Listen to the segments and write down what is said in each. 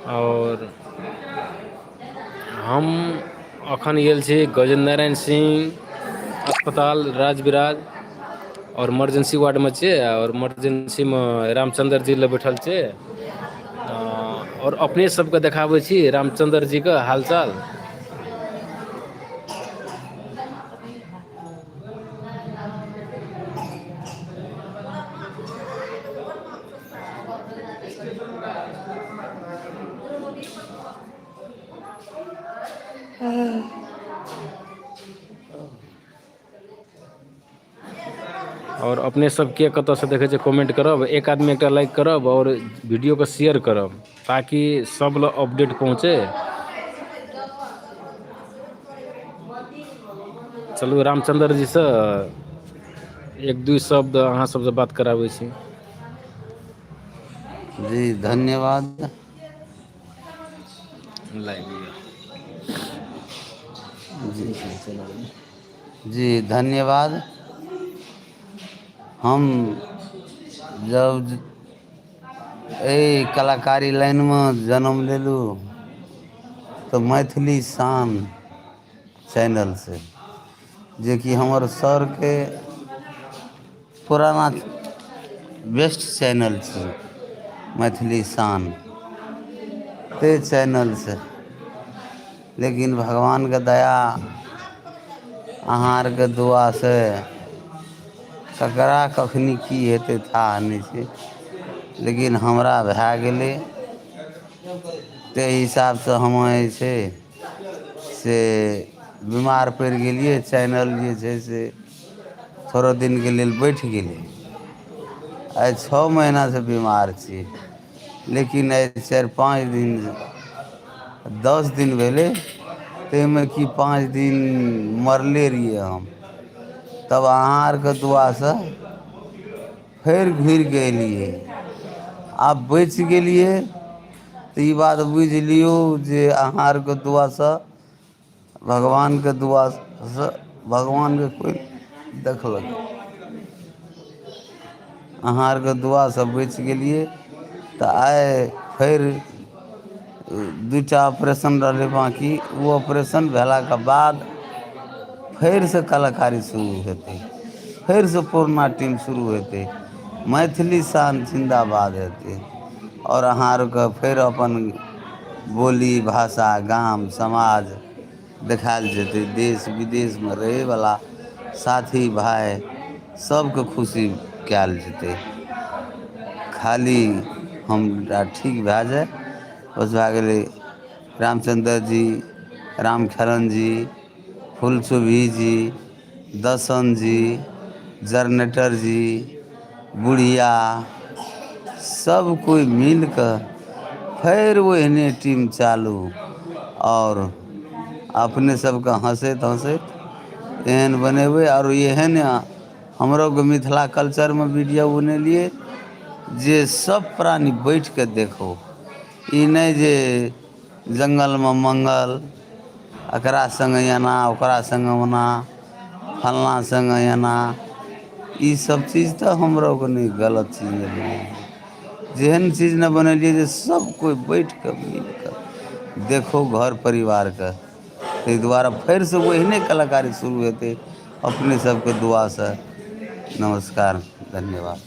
आओर हम अखन गेल छी गजेन्द्र नारायण सिंह अस्पताल राजविराज आओर इमरजेंसी वार्डमे छियै आओर इमरजेंसीमे रामचन्द्र जी लग बैठल छियै आओर अपने सबके देखाबै छी रामचन्द्र जीके हालचाल। आओर अपने सबके कतऽसँ देखै छियै कमेन्ट करब, एक आदमी एकटा लाइक करब आओर वीडियोके शेयर करब ताकि सब लग अपडेट पहुँचै। चलू रामचन्द्र जीसँ एक दू शब्द अहाँ सबसँ बात कराबै छी। जी धन्यवाद। लागि गेल। जी जी धन्यवाद। हम जब एहि कलाकारी लाइनमे जन्म लेलहुँ तऽ मैथिली शान चैनलसँ, जेकि हमर सरके पुराना बेस्ट चैनल छै मैथिली शान, ताहि चैनलसँ। लेकिन भगवानके दया, अहाँ आरके दुआसँ ककरा कखनी की हेतै थाह नहि छै, लेकिन हमरा भए गेलै। ताहि हिसाबसँ हम जे छै से बीमार पड़ि गेलियै। चैनल जे छै से थोड़े दिनके लेल बैठि गेलै। आइ 6 महीनासँ बीमार छी, लेकिन आइ 4-5 दिन, 10 दिन भेलै, ताहिमे कि 5 दिन मरले रहियै हम। तब अहाँ आरके दुआसँ फेर घुरि कऽ एलियै, आब बचि गेलियै। तऽ ई बात बुझि लियौ जे अहाँ आरके दुआसँ, भगवानके दुआसँ, भगवानके कोइ देखलक, अहाँ आरके दुआसँ बचि गेलियै। तऽ आइ फेर 2 टा ऑपरेशन रहलै बाँकी। ओ ऑपरेशन भेलाके बाद फेरसँ कलाकारी शुरू हेतै, फेरसँ पुरना टीम शुरू हेतै, मैथिली शान जिन्दाबाद हेतै। आओर अहाँ आरके फेर अपन बोली भाषा गाम समाज देखायल जेतै। देश विदेशमे रहैवला साथी भाय सबके खुशी कयल जेतै। खाली हमरा ठीक भए जाय, बस भए गेलै। रामचन्द्र जी, राम खेलन जी, फुलचुभी जी, दसन जी, जरनेटर जी, बुढ़िया, सब कोइ मिल कऽ फेर ओहने टीम चालू। आओर अपने सबके हँसैत हँसैत एहन बनेबै। आओर एहन हमरोके मिथिला कल्चरमे वीडियो बनेलियै जे सब प्राणी बैठि कऽ देखौ। ई नहि जे जङ्गलमे मङ्गल, एकरा सङ्गे एना, ओकरा सङ्गे ओना, फल्लाँ सङ्गे एना, ईसब चीज तऽ हमरो नहि, गलत चीज नहि बनेलियै। जेहन चीज नहि बनेलियै जे सब कोइ बैठि कऽ मिल कऽ देखौ घर परिवारके। ताहि दुआरे फेरसँ ओहने कलाकारी शुरू हेतै अपने सबके दुआसँ। नमस्कार, धन्यवाद।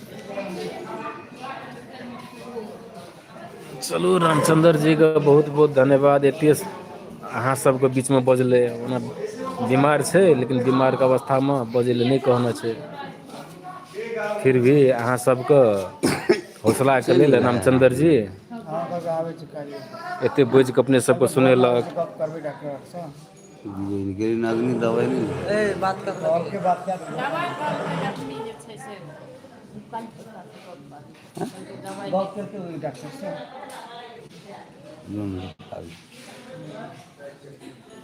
चलू, रामचन्द्र जीके बहुत बहुत धन्यवाद, एते अहाँ सबके बीचमे बजलै। ओना बीमार छै, लेकिन बीमारके अवस्थामे बजै लए नहि कहने छै। फिर भी अहाँ सबके हौसलाके चलि लेल गेलै। रामचन्द्र जी एते बाजि कऽ अपने सबके सुनेलक। अग्नि दबाइ नहि।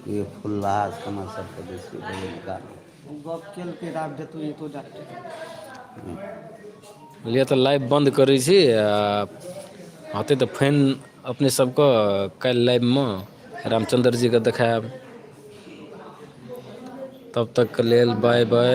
ये फुल्लाहा खाना सबके दै छियै बगलका। गप केलकै तऽ आब देतौ एतो डॉक्टर। लिअ, तऽ लाइव बन्द करै छी। आ हेतै तऽ फेन अपने सबके काल्हि लाइवमे रामचन्द्र जीके देखायब। तब तकके लेल बाय बाय।